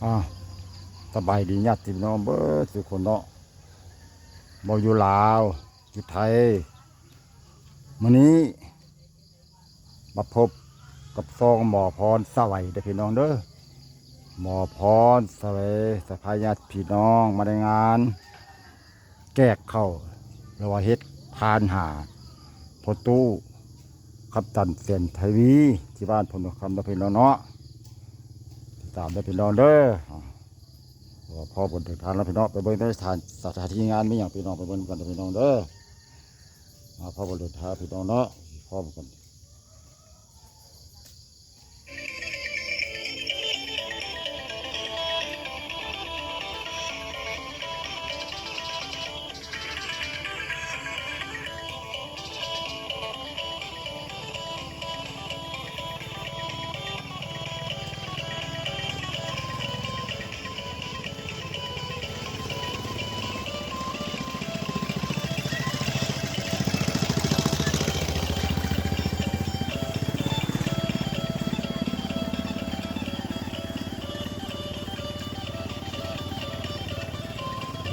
ອາ ສະບາຍດີຍາດພີ່ນ້ອງເບິດທຸກຄົນເນາະ ບໍ່ຢູ່ລາວ ຢູ່ໄທ ມື້ນີ້ມາພົບກັບຊ່ອງໝໍພອນສະໄຫວເດີພີ່ນ້ອງເດີ. ໝໍພອນສະໄຫວ ສະພາຍາດພີ່ນ້ອງມາໃນງານ ແຈກເຂົ້າ ຫຼືວ່າເຮັດທານຫາພໍ່ຕູ້ຄຳຈັນ ແສນທະວີ ທີ່ບ້ານໂພນຄຳເດີພີ່ນ້ອງເນາະ. ຕິດຕາມເດີພີ່ນ້ອງເດີ. ອາ ພໍ້ເພິ່ນເດີນທາງແລ້ວພີ່ນ້ອງ ໄປເບິ່ງໃນສະຖານ ສະຖານທີ່ງານມີຫຍັງພີ່ນ້ອງ ໄປເບິ່ງນຳກັນເດີພີ່ນ້ອງເດີ. ອາ ພໍ້ເພິ່ນເດີນທາງພີ່ນ້ອງເນາະ ພ້ອມກັນ.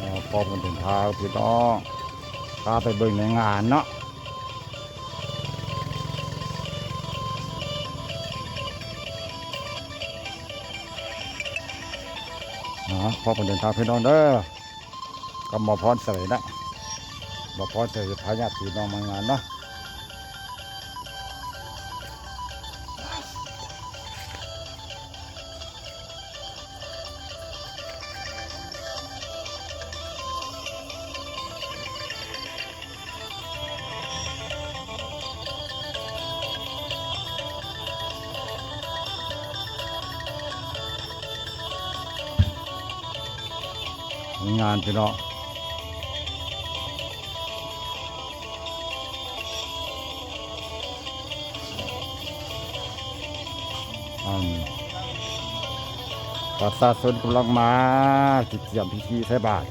ອາ ພ້ອມກັນເດີນທາງພີ່ນ້ອງ ພາໄປເບິ່ງໃນງານເນາະ. ອາ ພ້ອມກັນເດີນທາງພີ່ນ້ອງເດີ ກັບໝໍພອນສະໄຫວນະ ໝໍພອນສະໄຫວ ພາຍາດພີ່ນ້ອງມາງານເນາະ. ງານພີ່ນ້ອງ ອັນ ປະຊາຊົນກຳລັງມາກຽມພິທີໃສ່ບາດ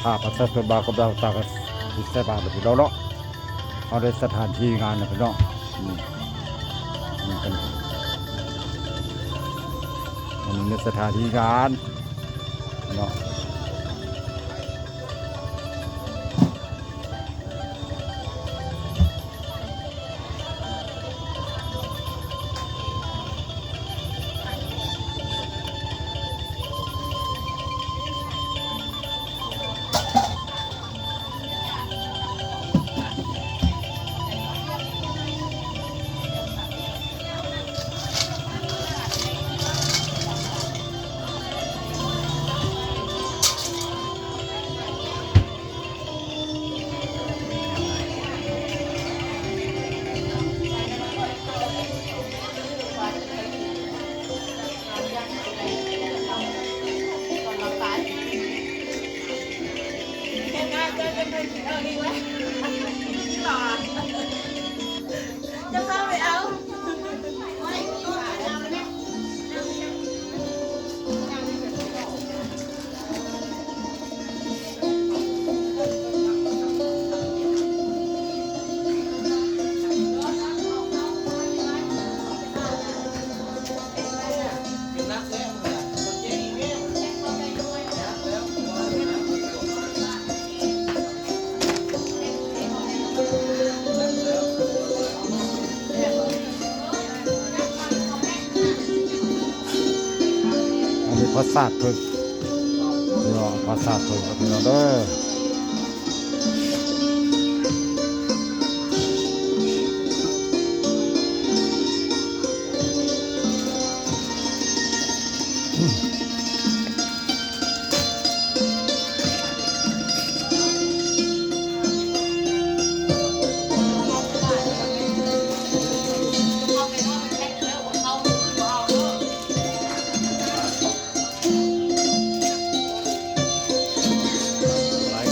ຖ້າປະຊາຊົນມາກຳລັງຕັກສິນໃສ່ບາດແລ້ວພີ່ນ້ອງເນາະ. ເຮົາໄດ້ສະຖານທີ່ງານແລ້ວພີ່ນ້ອງ ອືມ ນີ້ເປັນ ອັນນີ້ສະຖານທີ່ງານເນາະ. ອັນນີ້ປາສາດເພິ່ນເນາະ ປາສາດເພິ່ນເດີ. ຫຼາຍ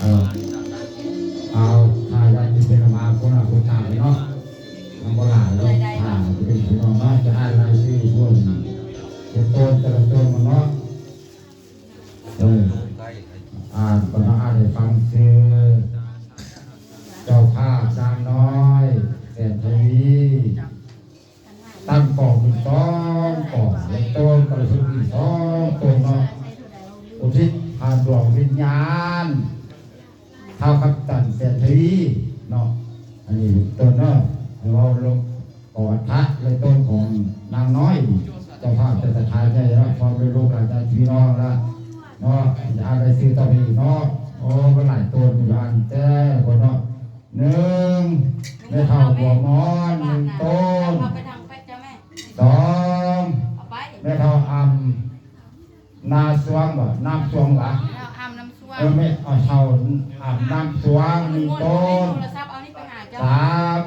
ເອີ ເອົາ ຖ້າຢາກຊິເປັນອາມາຄົນອາຄົນຕາຍເນາະ ນຳບໍ່ຫຼາຍດອກ ຖ້າຊິເປັນພີ່ນ້ອງເນາະ ຈະອ່ານລາຍຊື່ພວກເປັນຕົ້ນ ແຕ່ລະຕົ້ນເນາະ. ເອີ ອ່ານກ່ອນເນາະ ອ່ານໃຫ້ຟັງຊື່ ເຈົ້າພາບນາງນ້ອຍ ແສນທະວີ ຕັ້ງກອງເປັນສອງກອງ ແລະ ໂຕນກໍເປັນອີກສອງໂຕນເນາະ ອຸທິດຫາດວງວິນຍານ ທ້າວຄຳຈັນ ແສນທະວີເນາະ. ອັນນີ້ເປັນຕົ້ນເນາະ ໃຫ້ເວົ້າເລື່ອງປະຫວັດທະ ແລະ ຕົ້ນຂອງນາງນ້ອຍ ເຈົ້າພາບເຈົ້າສັດທາໃຫຍ່ເນາະ ພ້ອມດ້ວຍລູກຫຼານຍາດພີ່ນ້ອງລະເນາະ ຈະອ່ານລາຍຊື່ຕໍ່ໄປອີກເນາະ. ໂອ້ ມັນຫຼາຍໂຕນຢູ່ ອ່ານແຕ່ລະຄົນເນາະ. ໜຶ່ງ ແມ່ເຖົ້າບົວມອນ ໜຶ່ງໂຕນ. ສອງ ແມ່ເຖົ້າອຳ ນາຊວງບໍ ນາມຊວງຫວາ? ເອີ ແມ່ ເຖົ້າ ເຖົ້າອຳ ນາມຊວງ ໜຶ່ງໂຕນ. ສາມ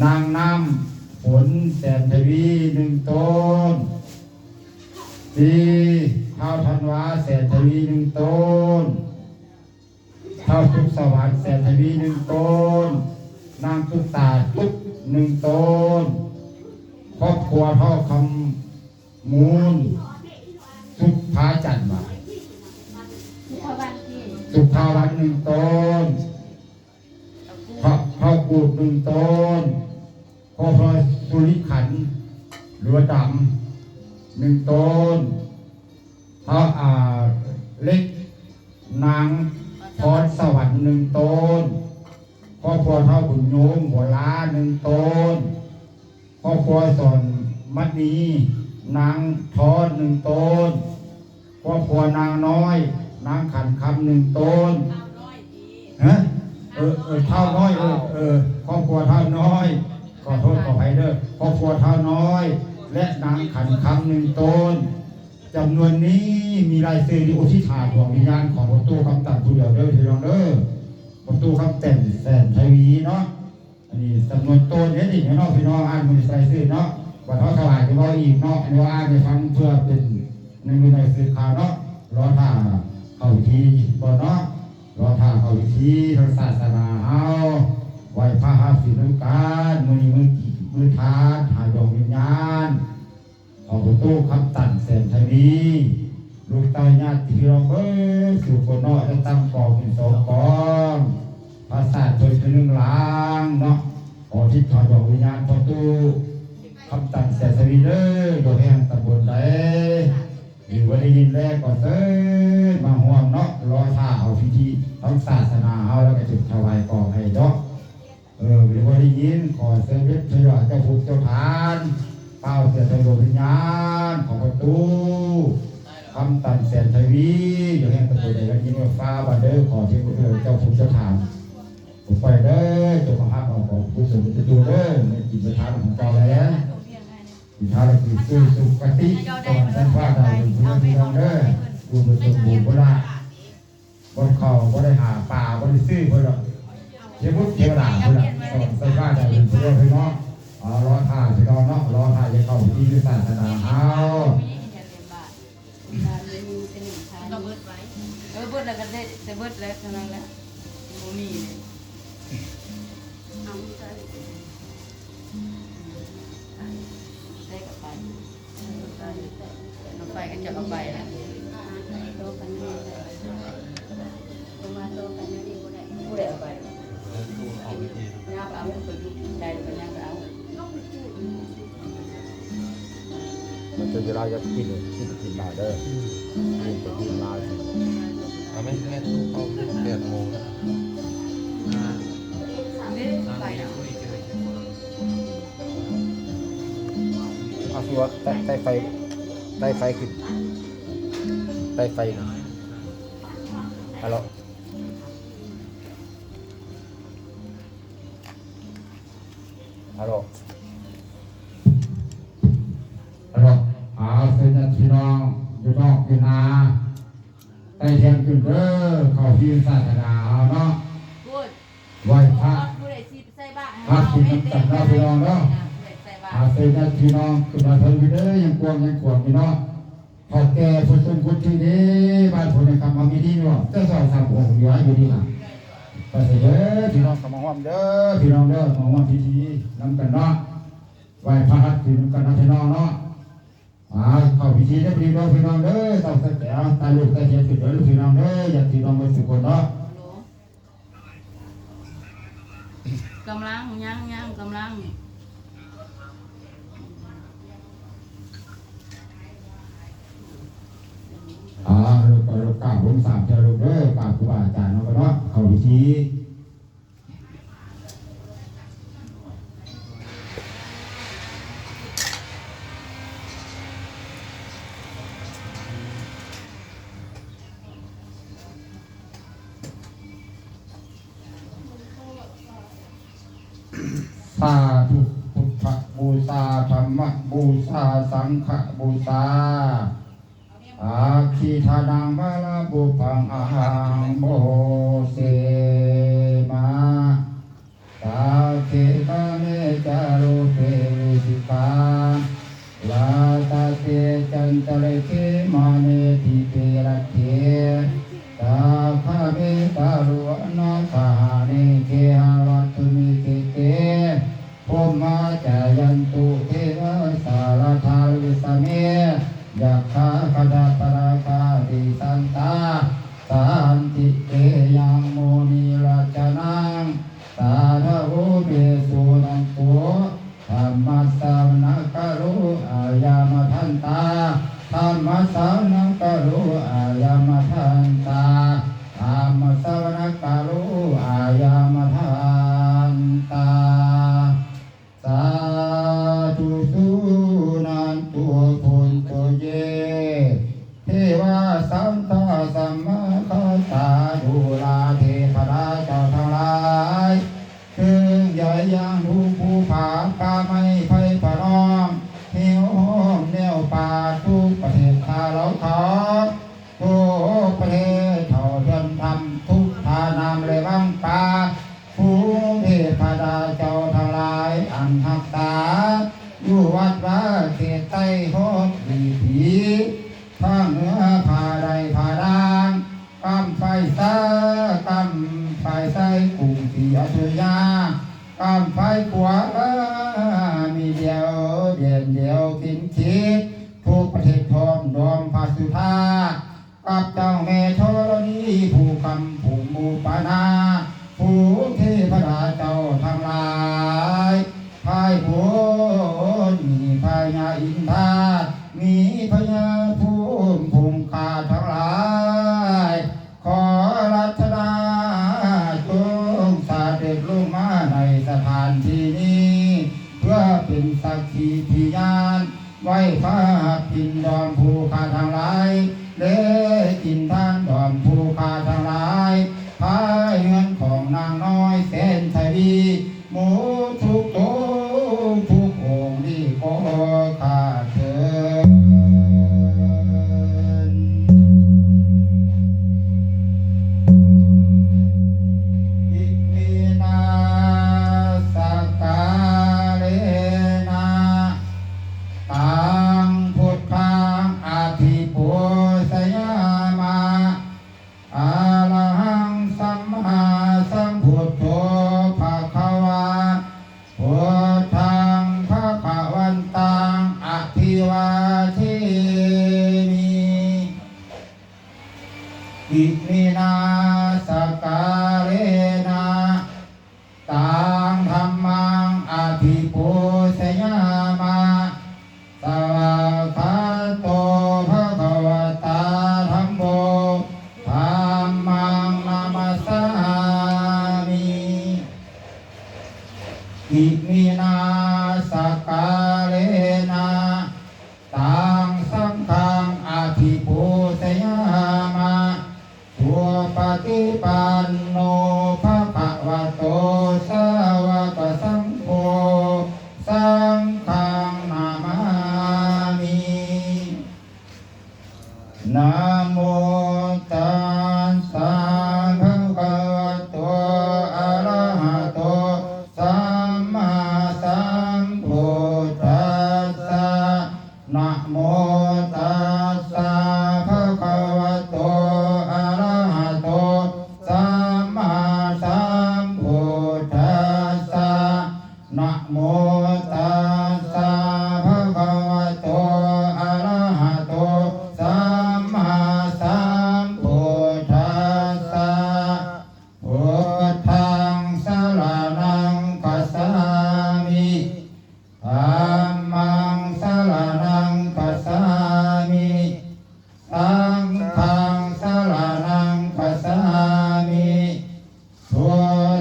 ນາງນ້ຳຝົນ ແສນທະວີ ໜຶ່ງໂຕນ. ສີ່ ທ້າວທັນວາ ແສນທະວີ ໜຶ່ງໂຕນ. ທ້າວສຸກສະຫວັນ ແສນທະວີ ໜຶ່ງໂຕນ. ນາງຕຸກຕາ ຕຸກ ໜຶ່ງໂຕນ. ຄອບຄົວທ້າວຄຳມູນ ສຸກພາຈັນຫວາ? ສຸກພາວັນຕິ ສຸກພາວັນ ໜຶ່ງໂຕນ. ພະ ພະກູດ ໜຶ່ງໂຕນ. ພໍ່ພໍ່ສຸລິຂັນ ຫຼືວ່າດຳ ໜຶ່ງໂຕນ. ທ້າວ ອາ ເລັກ ນາງພອນສະຫວັນ ໜຶ່ງໂຕນ. ຄອບຄົວທ້າວບຸນຍົງ ບົວລາ ໜຶ່ງໂຕນ. ຄອບຄົວສອນມັດນີ ນາງທອນ ໜຶ່ງໂຕນ. ຄອບຄົວນາງນ້ອຍ ນາງຂັນຄຳ ໜຶ່ງໂຕນ. ຮະ? ເອີ ເອີ ທ້າວນ້ອຍ ເອີ ເອີ ຄອບຄົວທ້າວນ້ອຍ ຂໍໂທດຂໍອະໄພເດີ ຄອບຄົວທ້າວນ້ອຍ ແລະ ນາງຂັນຄຳ ໜຶ່ງໂຕນ. ຈຳນວນນີ້ມີລາຍຊື່ທີ່ອຸທິດຫາດວງວິນຍານຂອງພໍ່ຕູ້ຄຳຕັນຜູ້ດຽວເດີພີ່ນ້ອງເດີ ພໍ່ຕູ້ຄຳແຕ່ນ ແສນໄທວີເນາະ. ອັນນີ້ຈຳນວນໂຕເດ້ນີ້ເນາະ ພີ່ນ້ອງ ອ່ານບໍ່ໄດ້ໃສ່ຊື່ເນາະ ບັດເຮົາຖວາຍຈະເວົ້າອີກເນາະ ອັນນີ້ວ່າອ່ານໃຫ້ຟັງເພື່ອເປັນໜຶ່ງຢູ່ໃນສື່ຂ່າວເນາະ. ລໍຖ້າເຂົ້າພິທີກ່ອນເນາະ ລໍຖ້າເຂົ້າພິທີທາງສາສະໜາເຮົາ ໄຫວ້ພະຫາສິນນຳກັນ. ມື້ນີ້ມື້ ມື້ທານຫາດວງວິນຍານ ຂໍພໍ່ຕູ້ຄຳຕັນ ແສນທະວີ ລູກເຕົ້າຍາດພີ່ນ້ອງເບິດສູ່ຄົນເນາະ ໄດ້ຕັ້ງກອງເປັນສອງກອງ ປາສາດເພິ່ນເປັນໜຶ່ງຫຼັງເນາະ. ຂໍທິດຖອນດວງວິນຍານພໍ່ຕູ້ຄຳຕັນ ແສນທະວີເດີ ຢູ່ແຫ່ງຕຳບົນໃດ ຫຼືວ່າໄດ້ຍິນແລ້ວກໍເຊີນມາຮ່ວມເນາະ. ລໍຖ້າເອົາພິທີທາງສາສະໜາເຮົາ ແລ້ວກໍຈະຖວາຍກອງໃຫ້ເນາະ. ເອີ ຫຼືວ່າໄດ້ຍິນ ຂໍເຊີນເທວະເຈົ້າພູເຈົ້າຖານ ປ່າວເສຍໃສ່ດວງວິນຍານຂອງພໍ່ຕູ້ຄຳຕັນ ແສນທະວີ ຢູ່ແຫ່ງຕຳບົນໃດ ໄດ້ຍິນວ່າຟ້າບາດເດີ ຂໍເທວະເຈົ້າພູເຈົ້າຖານ ໄປເດີ ຈົ່ງມາຮັບເອົາຂອງກຸສົນເຈົ້າເດີ ໃນຈິດປະທານຂອງເຈົ້າແລະ ທີ່ທານທີ່ສູ່ສຸຄະຕິ ສະຫວັນຊັ້ນຟ້າດາວເດີ ຢູ່ເດີ ອຸດົມສົມບູນພຸ້ນລະ. ບໍ່ເຂົ້າ ບໍ່ໄດ້ຫາປາ ບໍ່ໄດ້ຊື້ເພິ່ນດອກ ເທວະບຸດເທວະດາເພິ່ນລະ ສະຫວັນຊັ້ນຟ້າດາວເດີເພິ່ນເນາະ. ລໍຖ້າພີ່ນ້ອງເນາະ ລໍຖ້າຈະເຂົ້າພິທີທາງສາສະໜາເຮົາ. ເອີ ເບິດແລ້ວກໍໄດ້ ແຕ່ເບິດແລ້ວເທົ່ານັ້ນແຫຼະ ບໍ່ມີເລີຍ. ໄດ້ກໍໄປ ລົດໄຟກໍຈະເອົາໄປລະ ໂຕກັນນີ້ ໂຕມາໂຕກັນນີ້ບໍ່ໄດ້ ຜູ້ໃດເອົາໄປ ຍາມເອົາໄດ້ກໍຍັງໄປເອົາ. ມັນເປັນເວລາຢາກກິນ ກິນ ກິນຫຼາຍເດີ ກິນໄປກິນມາ. ເອົາແມ່ ແມ່ ເຂົ້າແປດໂມງແລ້ວ ໄປແລ້ວ ໄປແລ້ວ ໄປແລ້ວ ໄປແລ້ວ ໄປແລ້ວ ໄປແລ້ວ ໄປແລ້ວ ໄປແລ້ວ ໄປແລ້ວ ໄປແລ້ວ. ໃຕ້ ໃຕ້ໄຟ ໃຕ້ໄຟຂຶ້ນ ໃຕ້ໄຟ ຮັລໂຫຼ ຮັລໂຫຼ ຮັລໂຫຼ ອາ ເຊີນຍາດພີ່ນ້ອງຢູ່ນອກຢູ່ນາ ໃກ້ທຽງຂຶ້ນເດີ ເຂົ້າພິທີສາສະໜາເຮົາເນາະ ໄຫວ້ພະ ຮັບສິນນຳກັນເນາະພີ່ນ້ອງເນາະ ອາ ເຊີນຍາດພີ່ນ້ອງຂຶ້ນມາເທິງເດີ ຍັງກວ້າງຍັງຂວາງຢູ່ເນາະ ເຖົ້າແກ່ຜູ້ຊົງຄຸນທີ່ດີ ບ້ານໂພນໃຫຍ່ຄຳເຮົາມີດີຢູ່ ຈັກສອງສາມອົງຢູ່ ຢູ່ດີນະ ໄປເດີພີ່ນ້ອງ ເຂົ້າມາຮ່ວມເດີ ພີ່ນ້ອງເດີ ມາຮ່ວມພິທີນຳກັນເນາະ ໄຫວ້ພະຮັບສິນນຳກັນເນາະ ພີ່ນ້ອງເນາະ. ອ່າ ເຂົ້າພິທີໄດ້ບໍ່ດີເດີພີ່ນ້ອງເດີ ຕ້ອງໃສ່ແຈວ ຕາລູກຕາເທຍຂຶ້ນເດີລູກພີ່ນ້ອງເດີ ຍາດພີ່ນ້ອງເບິດທຸກຄົນເນາະ ກຳລັງ ຍັງ ຍັງ ກຳລັງ ອ່າ ລູກກໍລູກກ້າວລົງສາມເທື່ອລູກເດີ ກ້າວຄູບາອາຈານເຮົາກໍເນາະ ເຂົ້າພິທີ. ສາທຸ ພຸດທະບູຊາ ທຳມະບູຊາ ສັງຄະບູຊາ. ອາທິທານັງ ບາລະບຸບພັງ ອະຫັງ ໂມເສມາ ສາເກ ຄະເມ ຈາຣູເປ ວິສິຂາ ລາຕະເຕ ຈັນຕະເລ ເຂມະເນ ທິເຕ ລັດເຖ ສາຄະເມ ຕາລຸວະນາ ຄະຫະເນ ເກຫະວັດຖຸ ມິເກເຕ ພົມມະຈາຍັນຕຸ ເທວາ ສາລະທາ ລະວິສະເມ ຍັກຂາ ຄະຕະປະນາຄາ ຕິສັນຕາ ສານຕິເກ ຍັງ ມຸນີ ລັດຈະນັງ ສາທະໂວ ເມ ສຸນັນຕຸ ທຳມະສະວະນະກາໂລ ອາຍາມະທັນຕາ ທຳມະສະວະນະກາໂລ ອາຍາມະທັນຕາ ທຳມະສະວະນະກາໂລ ອາຍາມະທັນຕາ ສາທຸ ສຸນັນຕຸ ໂພນຕຸ ເຢ ເທວາ ສັນຕາ ສະມາຄະຕາ ດູລາເທພະດາເຈົ້າທັງຫຼາຍ ເຄື່ອງໃຫຍ່ຢ່າງພູພູຜາ ປ່າໄມ້ໄພພະນ້ອມ ເຫວໂຮມແນວປ່າ ທຸກປະເທດທ່າເຫຼົ່າເຂົາ ທຸກປະເທດເຖົ້າເຮືອນທຳ ທຸກທ່ານ້ຳ ແລະ ວັງປ່າ ຝູງເທພະດາເຈົ້າທັງຫຼາຍ ອັນຮັກສາຢູ່ວັດວາເຂດໃຕ້ຮອດວີທີ ທາງເໜືອຜາໃດຜາດ່າງ ກ້ຳຝ້າຍຊ້າຍ ກ້ຳຝ້າຍຊ້າຍ ກຸງສີອະຍຸທຍາ ກ້ຳຝ້າຍຂວາ ມີດຽວ ແດນດຽວ ເຂັນຂີດ ທຸກປະເທດ ພ້ອມດອມພະສຸທາ ກັບເຈົ້າແມ່ທໍລະນີ ຜູ້ຄຳພູມອຸປະນາ ຝູງເທພະດາເຈົ້າທັງຫຼາຍ ພາຍພຸ້ນມີພະຍາອິນທາ ມີພະຍາພູມ ຝູງຂ້າທັງຫຼາຍ ຂໍອາລາທະນາ ຈົ່ງສະເດັດລົງມາໃນສະຖານທີ່ນີ້ ເພື່ອເປັນສັກຂີພິຍານ ໄຫວ້ພະຫັດກິນດອມຜູ້ຂ້າທັງຫຼາຍ ແລະ ກິນທານດອມຜູ້ຂ້າທັງຫຼາຍ ພາຍເຮືອນຂອງນາງນ້ອຍແສນທະວີ ໝົດທຸກຕົນທຸກອົງນີ້ກໍຂ້າເທີນ. ອິເມນະ ສັກກາເລນະ ຕັງ ພຸດທັງ ອະພິປູຊະຍາມະ ອະລະຫັງ ສຳມາສຳພຸດໂທ ພະຄະວາ ພຸດທັງ ພະຄະວັນຕັງ ອະພິວາເທມິ ອິເມນະ ສັກກາເລນະ ຕັງ ທຳມັງ ອະພິປູຊະຍາມະ ສະວາກຂາໂຕ ພະຄະວະຕາ ທຳໂມ ທຳມັງ ນະມັດສາມິ ອິເມນະ ສັກກາເລນະ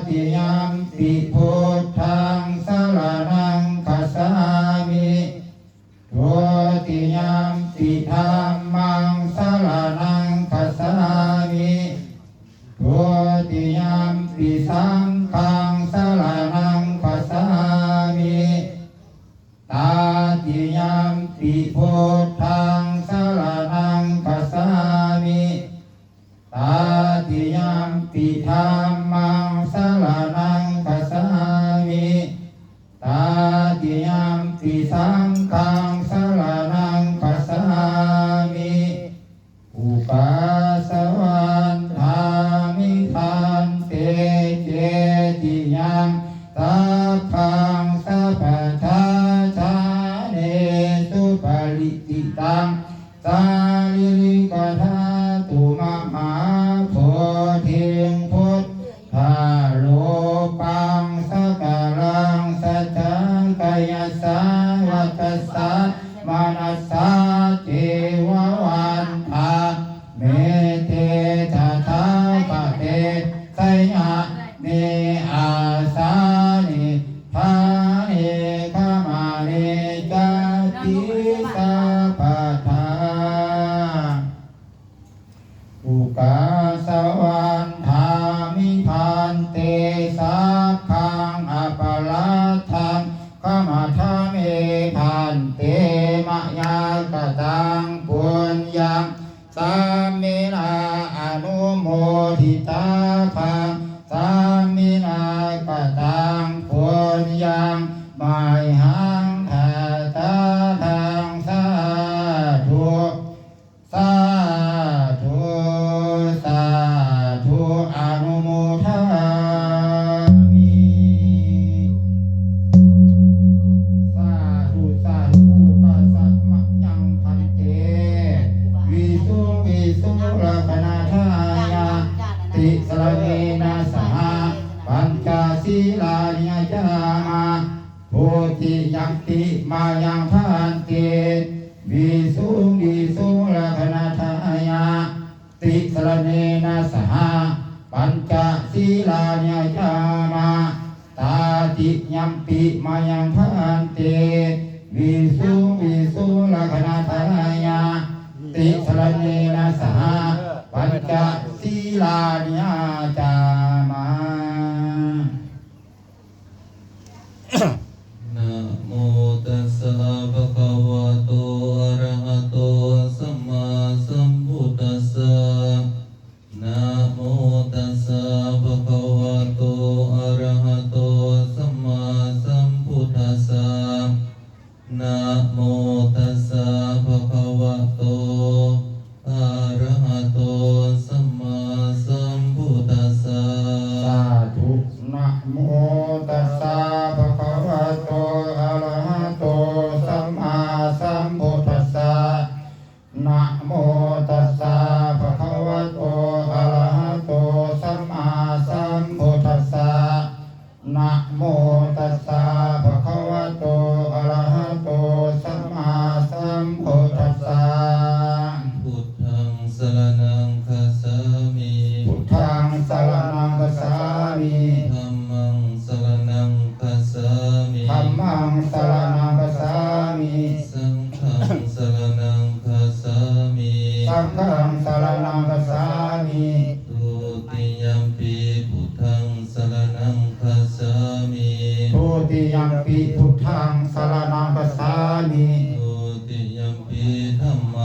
Tatiyampi buddhaṃ saraṇaṃ gacchāmi. Dutiyampi dhammaṃ saraṇaṃ gacchāmi. Dutiyampi saṅghaṃ saraṇaṃ gacchāmi. Tatiyampi buddhaṃ saraṇaṃ gacchāmi. Tatiyampi dhammaṃ saraṇaṃ gacchāmi. Tatiyampi saṅghaṃ saraṇaṃ gacchāmi. Ukāsa vandāmi bhante cetiyaṃ sabbaṃ sabbaṭṭhānesu paritthitaṃ sārīrikadhātu mahābodhiṃ buddharūpaṃ sakalaṃ sadā kāyasā vacasā manasā ceva vandāmi te tathāgate sayane āsane ṭhāne gamane cāpi sabbadā. Ukāsa vandāmi bhante sabbaṃ aparādhaṃ khamatha me bhante mayā kataṃ puññaṃ sāminā anumoditabbaṃ sāminā kataṃ puññaṃ mayhaṃ dātabbaṃ sādhu sādhu sādhu anumodāmi. Sādhu sādhu ukāsa mayaṃ bhante visuṃ visuṃ rakkhaṇatthāya tisaraṇena saha pañca sīlāni yācāma. Dutiyampi mayaṃ bhante visuṃ visuṃ rakkhaṇatthāya tisaraṇena saha pañca sīlāni yācāma. Tatiyampi mayaṃ bhante visuṃ visuṃ rakkhaṇatthāya tisaraṇena saha pañca sīlāni yācāma. Namo tassa bhagavato arahato sammāsambuddhassa. Namo tassa bhagavato arahato sammāsambuddhassa. Namo tassa bhagavato arahato sammāsambuddhassa. Sādhu. Namo tassa bhagavato arahato sammāsambuddhassa. Namo tassa bhagavato arahato sammāsambuddhassa. Namo tassa bhagavato arahato sammāsambuddhassa. Buddhaṃ saraṇaṃ gacchāmi. Buddhaṃ saraṇaṃ gacchāmi. Dhammaṃ saraṇaṃ gacchāmi. Dhammaṃ saraṇaṃ gacchāmi. Saṅghaṃ saraṇaṃ gacchāmi. Saṅghaṃ saraṇaṃ gacchāmi. Dutiyampi buddhaṃ saraṇaṃ gacchāmi. Dutiyampi buddhaṃ saraṇaṃ